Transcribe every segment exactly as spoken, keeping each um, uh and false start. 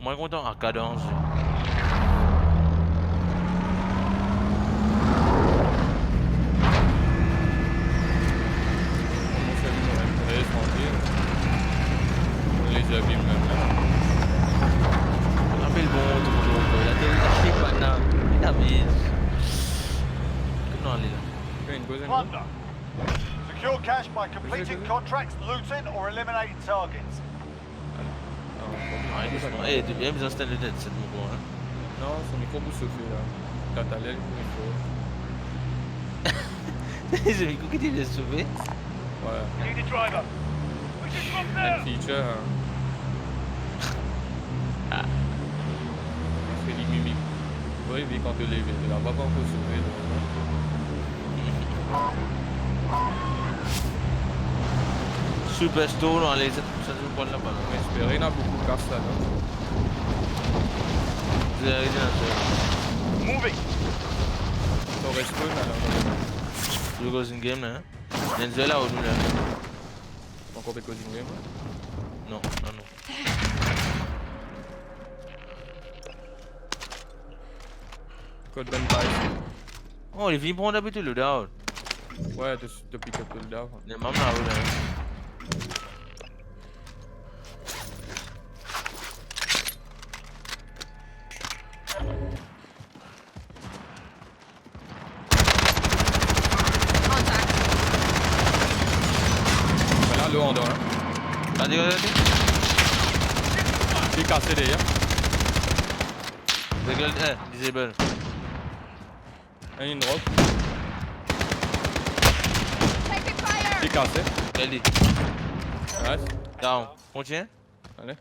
Mwa, kontan A K dan ze. Kouma sa vinn, mwa, M trez, trankil. Lezer vinn mem la. Rapel bon, touzour, la, tel, la, tel, bann la, la, me kouma ale la? Finn koz enn kou. Plunder. Secure cash by completing contracts, looting or eliminating targets. Ah, dousman. Eh, depi mem, zis enn linet, se bon, hein. Non, so mikro pou sofe la. Kat ale, li pou mikro. Se mikro ki ti pe sofe? Wi. Need a driver. We just got there. Enn feature, hein. Ah. Paske li mimik. Wi, li kan to leve, li laba pa ankor sofe, donk. Superstore, nou ale, sa, sa, sa, pran laba la. Mo espere ena boukou kas ladan. Zeri, zeri. Moving. To respawn la, la. Tou koz enn game la, hein. Denzel la, ou nou la? Ankor pe koz enn game la? Non, non, non. Kot bann bay? Oh, li vinn pran depi tou loadout. Wi, to, to pick up to loadout. Li mem la, wi, la. Contact. Ena lo andan, hein. Gade, gade, gade. Li kase deryer. Degel, eh, disable. Enn drop. Taking fire. Li kase. Gade. Nice. Down. Kontigne. Ale.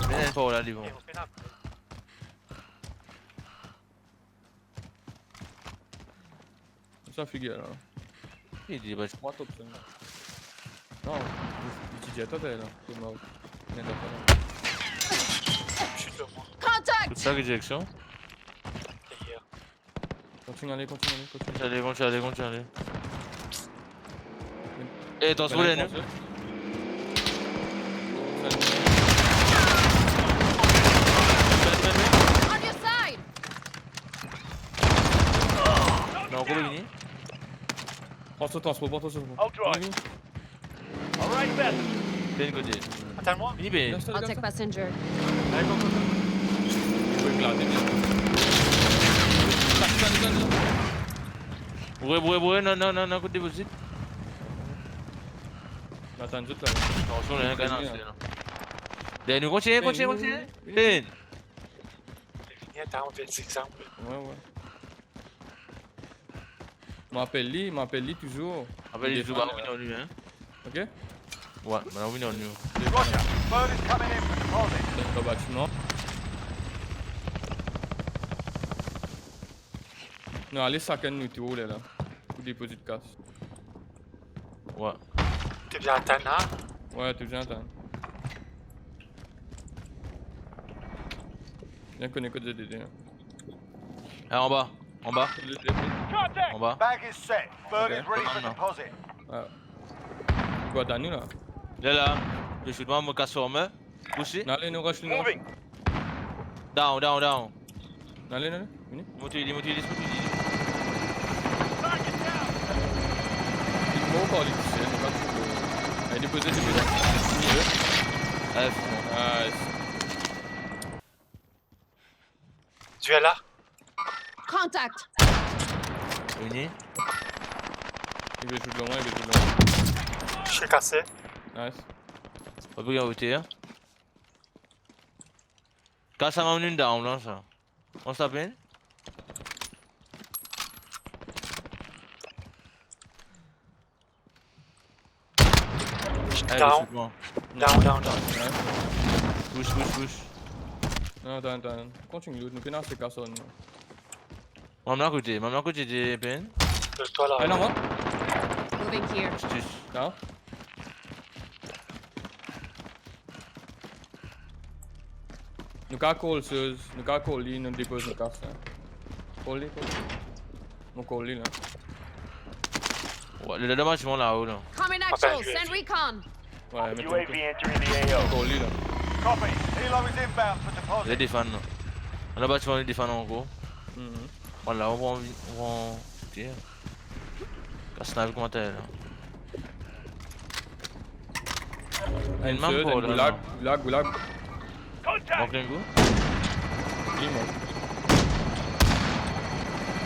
Vinn par la devan. Sa figir la. Li dir, ba, mwa top sel. Non, li, li ti dir atann la, to mor. Nenport la. Chut, mwa. Contact! Kot sa, ki direksion? Deryer. Kontigne ale, kontigne ale, kontigne. Kontigne ale, kontigne ale, kontigne ale. Eh, transport, ale, nou. On your side. Non, ankor vini. Pran so transpor, pran so transpor. I'll drive. Vini, vini. All right, then. Vini kote. Atann mwa. Vini, be. I'll take passenger. Ou eklate, bien. Boure, boure, boure, non, non, non, non, kot depozit. Atann zot la. Atansion, la, ena enn gars la. Dernie, kontigne, kontigne, kontigne. Vini, vini, vini. Vini, atann, on fer zigzag. Wi, wi. Mo apel li, mo apel li touzour. Apel li touzour, defann, ba, vini ar nou, hein. Ok? Wi, ba, vini ar nou. Roger, bird is coming in for deposit. Dan batiman. Nou ale sakenn nou tour, lerla. Pou depozit kas. Wi. To bizin atann la? Wi, to bizin atann. Bien kone kot zot ete, hein. Eh, anba, anba. Anba. Bag is set. Bird is ready for deposit. Wi. Gard anou la. Lerla, li shoot mwa, mo kas armor. Push li. Ale, nou rush li, nou rush. Moving. Down, down, down. Ale, ale, vini. Mo touy li, mo touy li, mo touy li. Target down. Li mor kan li touse, nou pa touy. Ale, depoze, depoze. Nice. Duel la. Contact. Vini. Li ve shoot lor mwa, li ve shoot lor mwa. Shield kase. Nice. Pa pou gagn oter, hein. Kas sa, mem nou down la, sa. On se tape. Down. Down, down, down. Push, push, push. Non, atann, atann. Kontign loot, nou pena ase kas ar nou. Mem la kote, mem la kote de pen. Leve twa la. Ena mwa. Moving here. Down. Nou kav call, sir. Nou kav call li, nou depoz nou kas, hein. Call li, call li. Mo call li la. Wi, li dan batiman lao la. Coming actual, send recon. Ouais, met ton... U A V entering the A O. Ankor li la. Copy. Helo is inbound for deposit. Li defann la. Anba batiman, li defann ankor. Mhm. Voilà, on va, on va, ok. Kas la, kouma t'es la. Enn manm, goulag, goulag, goulag. Mank enn gou. Li mor.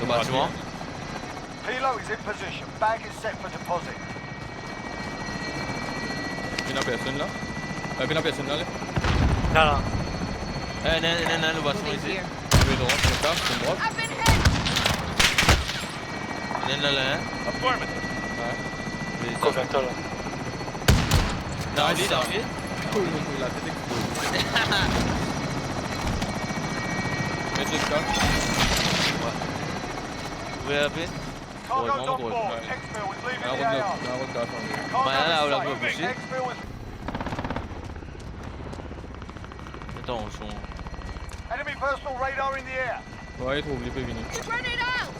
Anba batiman. Helo is in position. Bag is set for deposit. Pena personn la. Eh, pena personn la, ale. Non, non. Eh, non, non, non, anba batiman isi. Moving here. Wi, non, se sa, se drop. I've been hit. Ena la, hein? Affirmative. Ouais. Wi, sa. Cover toi, là. Non, li, non, li. Cool, cool, cool, la tête explose. Met le cas. Ouais. Wi, apre. Cargo's on board. Ouais. Exfil was leaving the A O. Ah, on doit, ah, on doit attendre. Cargo is safe. Exfil was... Atann, son. Enemy personal radar in the air. Ouais, li trouv, li pe vini. Grenade out!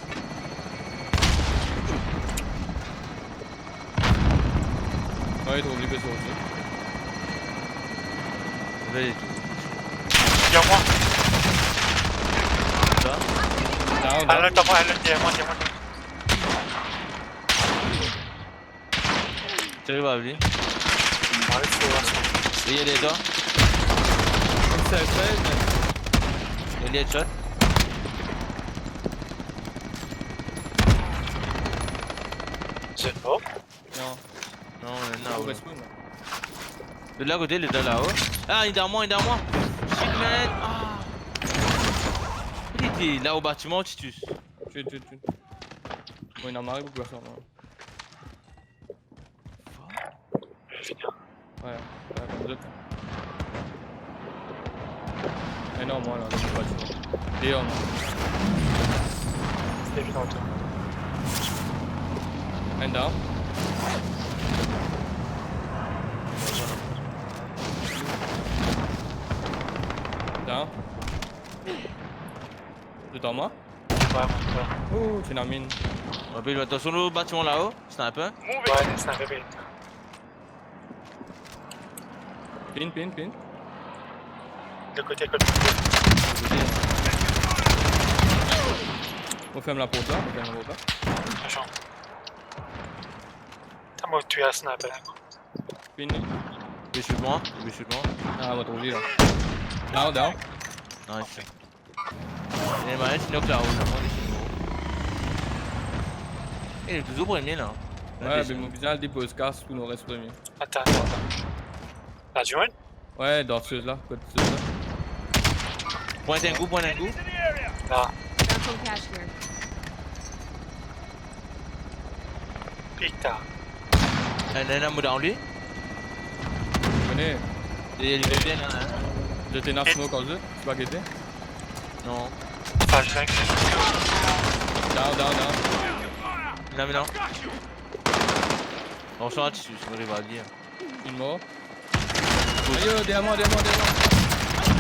Ouais, li trouv, li pe sorti. Vey. Derrière moi. Sa? Down, down. Ah, là, derrière moi, derrière moi, derrière moi. Ti ariv avek li. Li derrière toi. Li headshot. Li mor? Non. Non, non, non. Li la kote, li la lao. Ah, li derrière moi, li derrière moi. Shit, man. Ah. Li ete la o batiman, Titus. Tue, tue, tue. Bon, li ena mari pou sa, non? Ouais, ouais, konn zot. Eh non, mwa la, zot pa ti. Deor, non. Evidan, to. Enn down. Down. Zot ar mwa? Ouais, ouais, ouais. Oh, ti ena minn. Rapid, atansion, lor batiman lao, sniper. Ouais, sniper, vit. Pin, pin, pin. De kote, kote. Mo ferm laport la, mo ferm laport la. Attention. Putain, mo touy a sniper la. Pin li. Li shoot mwa, li shoot mwa. Ah, mo trouv li la. Down, down. Nice. Ena enn ti knock la-o, la, mwa, li finn mor. Eh, li touzour premie, la. Ouais, me mo bizin al depoz kas pou nou res premie. Atann, atann, atann. La zone? Ouais, dan sez la, kot sez la. Pwint enn kou, pwint enn kou. La. Found some cash here. Pita. Enn, enn, enn, mo down li. Kone. Li, li bien, hein. Zot ena smoke ar zot, ti pa gete? Non. Flashbang. Down, down, down. Non, mais non. Attention, là-dessus, c'est mon rival, bien. Une mort. Aïe, derrière moi, derrière moi, derrière moi.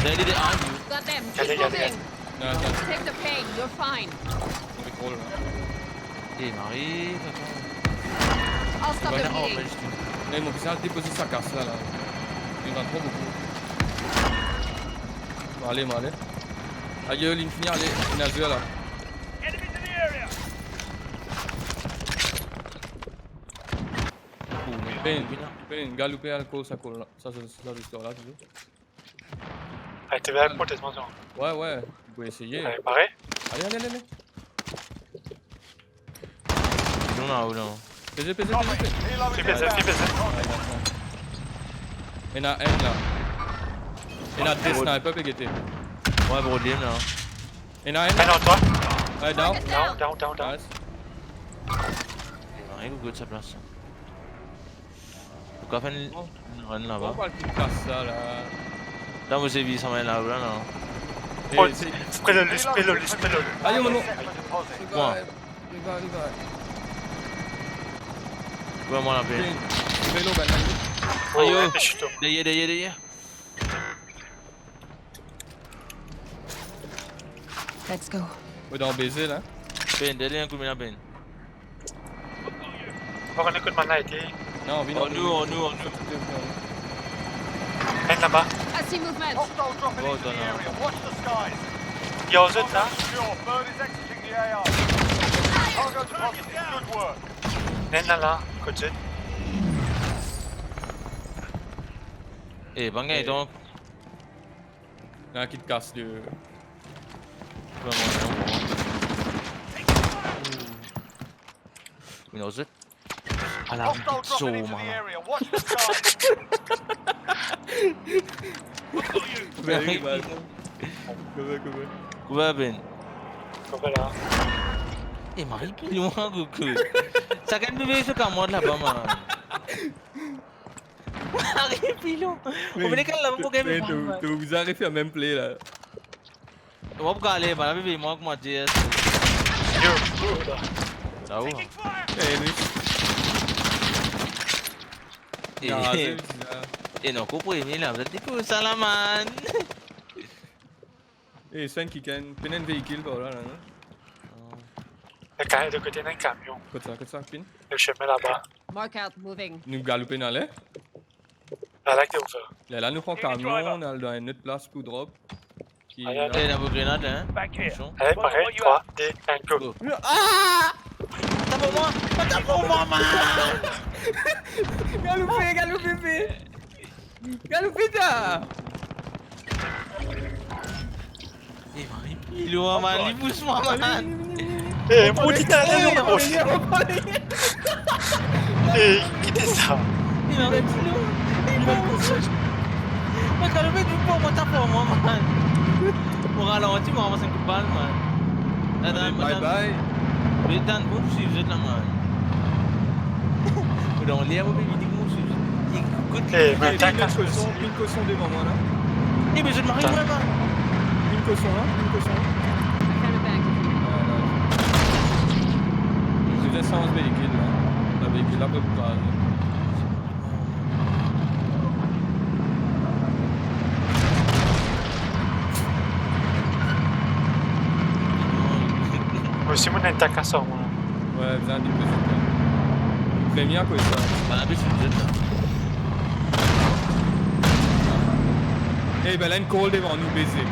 Derrière, derrière, ah, you. Got them. Keep moving. Gade, gade, gade. Non, attends. Take the pain, you're fine. Move it all, là. Eh, Marie, attends. I'll stop the bleeding. Eh, mo bizin depoz sa kas la, la. Li ena tro boukou. Mo ale, mo ale. Ayo, li fini ale, li ena zwe la. Enemies in the area. Pen, pen, galoupe al koz sa kol la. Sa, sa, sa, sa, zistor la, touzour. Ah, t'es bien pour tes mentions. Ouais, ouais, on peut essayer. Allez, pareil. Allez, allez, allez, allez. Non, là, ou non. Peze, peze, peze, peze. Ti peze, ti peze. Ena enn la. Ena de sniper pe gete. Ouais, bro, li la. Ena enn. Enn an twa. Ouais, down. Down, down, down, down. Nice. Rien que de sa place. Ou ka fer enn run laba. Bon, pa ki kas sa la. La, mo, se vi sa, la, la, non. Oh, eh, se, spray le, spray le, spray le. Ayo, mono. Bon. Li va, li va. Ouais, mwa la pe. Velo, ben, ayo. Oh, ouais, je suis tombé. Derrière, derrière, derrière. Let's go. Ou dan beze la. Pen, derrière, un coup, mais la peine. Ou pa kone kot bann la ete. Non, vinn, oh, vinn, nou, vinn, oh, nou, vinn, oh, nou. Vinn laba. I see movement. Hostile dropping into the area. Watch the skies. Yo, zot la? Hostile secure. Bird is exiting the A R. Cargo deposit. Good work. Ena la, kot zot. Eh, bann gagn, eh, donk. Ena ki kas de. Vinn, non, non. Ou. Vinn, zot. Ala, hostile dropping into the area. Watch the skies. Very bad. Kouver, kouver. Kouver, Ben. Kouver la. Eh, Marie, pli lwin, koukou. Sakenn bebe so kamwad laba, man. Marie, pli lwin. Ou vinn kal laba pou gagn, to, man. To bizin refer mem play la. Mo pou kale, bann la, bebe, mwa kouma dir. Yo, la. Sa ou, hein? Eh, li. Eh, ah, eh, se bizar. Eh, non, konpran, la, zot dikou sa la, man. Eh, sa enn kikenn, pena enn veikil par la, la, non? Non. Le ka-, le kote ena enn kamion. Kot sa, kot sa, Pin? Le sime laba. Mark out, moving. Nou galoup ena le? Ala ki ouver. Lerla nou pran kamion, nou al dan enn lot plas pou drop. Ki la. Ayo, ayo. Eh, ena enn grenad, hein. Attention. Allez, paré, trwa, de, enn, go. Go. Ah! Atann pou mwa! Atann pou mwa, man! Galoupe, galoupe, pe! Galoupe, ta! Eh, Marie, pli lwin, man, li pous mwa, man. Eh, mo ti tale, eh, mo. Eh, kite sa. Eh, Marie, pli lwin. Eh, mo, mo, mo. Mo, kan mo met pou mwa, ta pou mwa, man. Mo ralanti, mo ranmas enn kout bal, man. Atann, atann. Bye bye. Mo tann pou swiv zot la, man. Mo dan ler, mo pe vini. Eh, ben, atak, enn koson, enn koson devan mwa la. Eh, ben, zot mari mwa la. Enn koson la, enn koson la. Zot ena sanz veikil la. La veikil la pe kraze. Mo osi, mo ena enn takas ar mwa. Wi, bizin depoze. Premie akoz sa. Bann la pe swiv zot la. Eh, ben la, enn call devan nou, beze.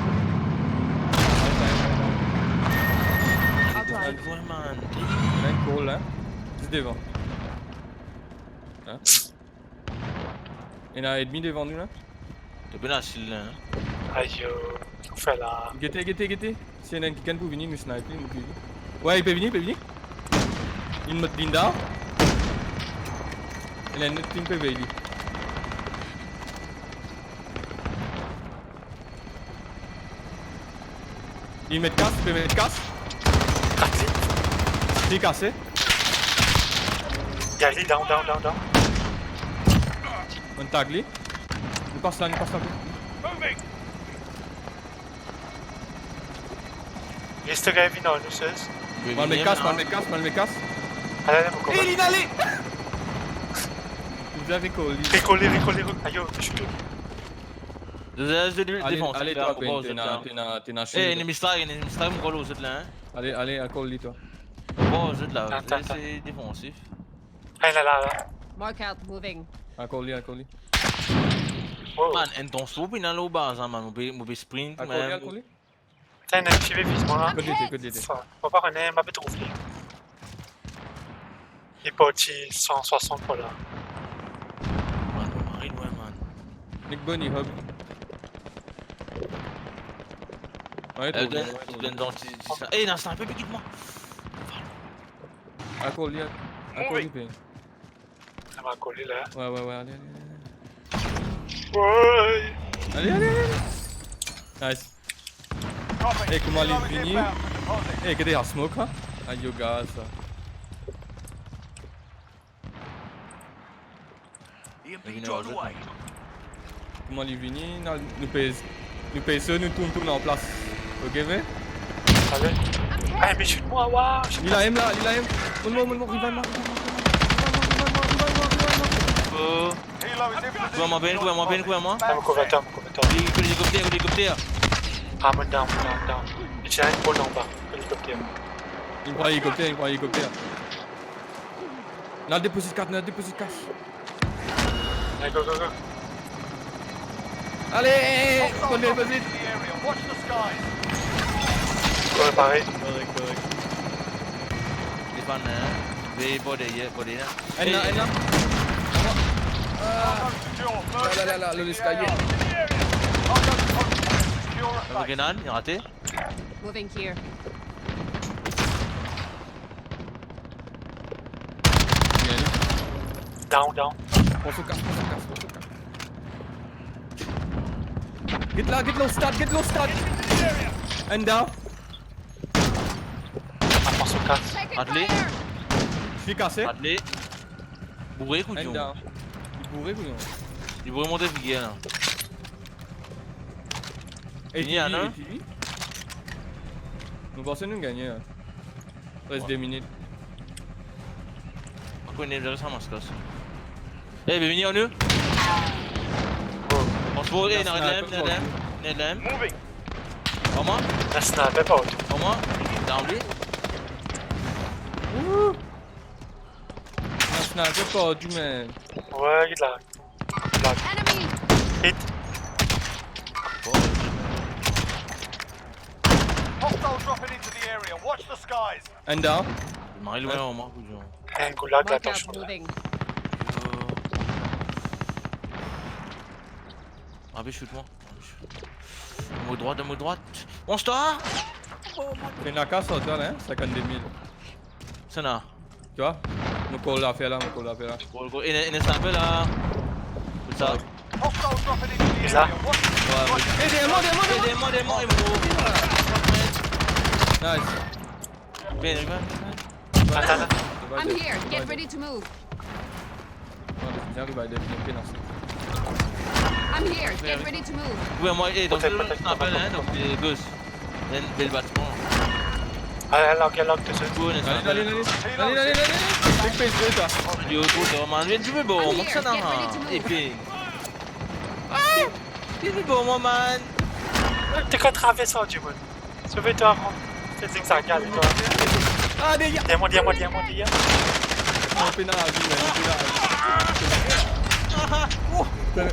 Outside. Lwin, man. La, enn call la. Zis devan. Hein? Ena enn enmi devan nou la. To pena sil la, hein? Ayo, ki ou fer la? Gete, gete, gete. Si ena enn kikenn pou vini, nou snipe li, nou touy li. Wi, li pe vini, li pe vini. Li mont linda. Ena enn lot team pe vey li. Li met kas, li pe met kas. Kas li. Li kase. Gaz li, down, down, down, down. Monn tag li. Nou pas la, nou pas la. Moving. Reste gagn vinn ar nou, sez. Mal met kas, mal met kas, mal met kas. Ale, ale, mo koman. Eh, li ale! Li vinn rekol li. Rekol li, rekol li, rekol. Ayo, chute. Zot, zot, zot, ale, defans, ale, la, twa, Ben, tena, tena, tena. Eh, enn enmi strike, enn enmi strike, mo koz lor zot la, hein. Ale, ale, al koz li, twa. Mo koz zot la, atann, se, atann, se defansif. Hey, la, la, la. Mark out, moving. Al koz li, al koz li. Oh. Man, enn transpor pou ena lor baz, hein, man, mo pe, mo pe sprint, man. Al koz li, al koz li. Atann, ena enn tipe viz mwa la. Kot li ete, kot li ete? Sa, mo pa kone, mo pa pe trouv li. Li parti san swasant par la. Man, mo mari lwin, man. Nek boni, hop. Wi, eh, trouv li, donn, wi, trouv li. Donn dan ti, ti sa. Eh, ena sniper, pe kit mwa. Al koz li, al koz li, pe. Sa va koz li la. Wi, wi, wi, ale, ale, ale. Wi. Ale, ale, ale, ale. Nice. Eh, kouma li vini? Eh, gete la smoke, ha? Ayo, gaz sa. Kouma li vini, nou, nou pez, nou pez, nou tourn, tourn an plas. Ok, ve? Ale. Ay, me shoot mwa, wa. Li la M la, li la M. Monn mwa, monn mwa, revive mwa, revive mwa, revive mwa. Oh. Kouver mwa, Ben, kouver mwa, Ben, kouver mwa. Ah, mo kouver twa, mo kouver twa. Li, helikopter, helikopter. Ah, mo down, mo down, down. Li ti ena enn pol anba, helikopter. Li pran helikopter, li pran helikopter. Nou al depozit kas, nou al depozit kas. Allez, go, go, go. Allez, pran le, vas-y. Ouais, parey. Korek, korek. Li pa la, hein. Vey par deryer, par deryer. Enn la, enn la. Ah. La, la, la, la, leskalie. Grenad, li rate. Moving here. Down, down. Pran so kas, pran so kas, pran so kas. Get la, get la, stad, get la, stad. Enn down. Ah, pran so kas. Taking fire. Li kase. Boure, kouyon. Enn down. Li boure, kouyon. Li boure, mont figir la. Fini, ATV, non? ATV. Nou panse nou gagne la. Res de minit. Akoz nou ena sa maskas. Eh, bienveni anou. Oh. Franchement, eh, ena sniper, ena sniper. Moving. Kouma? Ena sniper partou. Kouma? Down li. Ouh. Ena sniper partou, man. Ouais, il est là. Enemy! Hit. Hostile dropping into the area. Watch the skies. Enn down. Li mari lwin, mwa, kouyon. Enn goulag la, atansion la. Moving. Ah, be shoot mwa. Mo drwat, mo drwat. Monster! Oh, man. Finn lakaz, sa, la, hein, cinquante-deux mille. Sa la. Tu vois? Mo kor lafer la, mo kor lafer la. Kor, kor. Ena, ena sniper la. Sa. Sa. Ouais, ouais. Eh, deryer mwa, deryer mwa, deryer mwa. Eh, deryer mwa, deryer mwa, eh, mo. Nice. Bien, bien. Atann, atann. I'm here. Get ready to move. Non, li ariv a développer la. I'm here. Get ready to move. Ouais, mwa, eh, donk, protège, protège, sniper, hein, donk, eh, gos. Ena bel batiman. Allez, allez, allez, allez, tout seul. Bon, allez, allez, allez. Allez, allez, allez, allez. Fek peze, twa. Yo, gro, man, vinn, tu peux bon, I'm here. Get ready to move. Epi. Ah! Vinn bon, mwa, man. T'es qu'à traverser, tu vois. Sauve-toi avant. C'est zigzag, allez, toi. Ah, deryer. Deryer mwa, deryer mwa, deryer mwa, deryer mwa. Non, pena lavi, man, pena lavi. Ah, oh. T'as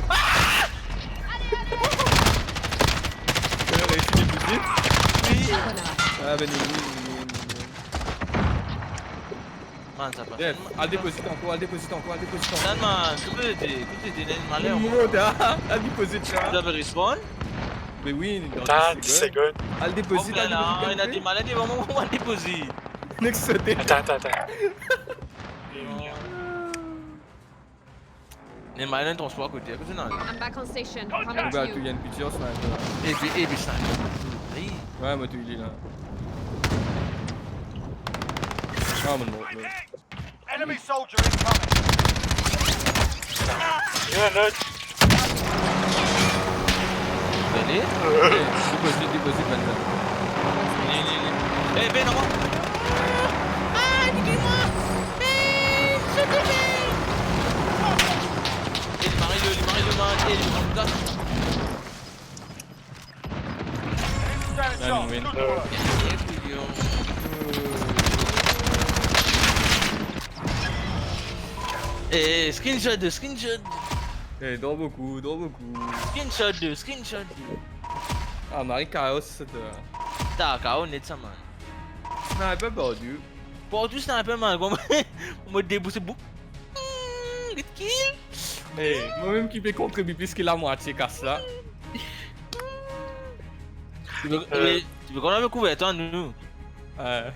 réussi à dépouiller ? Oui. Ah, ben, oui, oui, oui, oui. Man, sa pas. Yes, al depozit ankor, al depozit ankor, al depozit ankor. Atann, man, kote to ete, kote to ete, ena enn maler. Mo mont, ah, al depozit la. Ou ave respawn? Be wi, dan dis segonn. Al depozit, al depozit, al depozit. Ena de maler devan mwa, al depozit. Nek sote. Atann, atann, atann. Non. Ena enn transpor akote, akote, non. I'm back on station. Coming to you. Ena enn piti sniper la. Epi, epi sniper. Ey. Ouais, mo touy li la. Ah, mo, mo, mo. Enemy soldier incoming. Yo, lot. Gade. Eh, depozit, depozit, bann la. Li, li, li. Eh, ben, non. Ah, li touy mwa. Eh, sote, ben. Eh, li mari li, li mari li, man. Eh, li pran gas. Enemy win. Eh, screenshot de, screenshot. Eh, dor boukou, dor boukou. Screenshot de, screenshot de. Ah, mari kaos, sa. Ta, kaos net sa, man. Sniper partou. Partou sniper, man. Kouma mo debout, se boum. Hmm, get kill. Eh, mwa mem ki pe kontribie plis ki lamwatie kas la. Ti pe, euh, ti pe konn ave kouver twa, nou. Euh.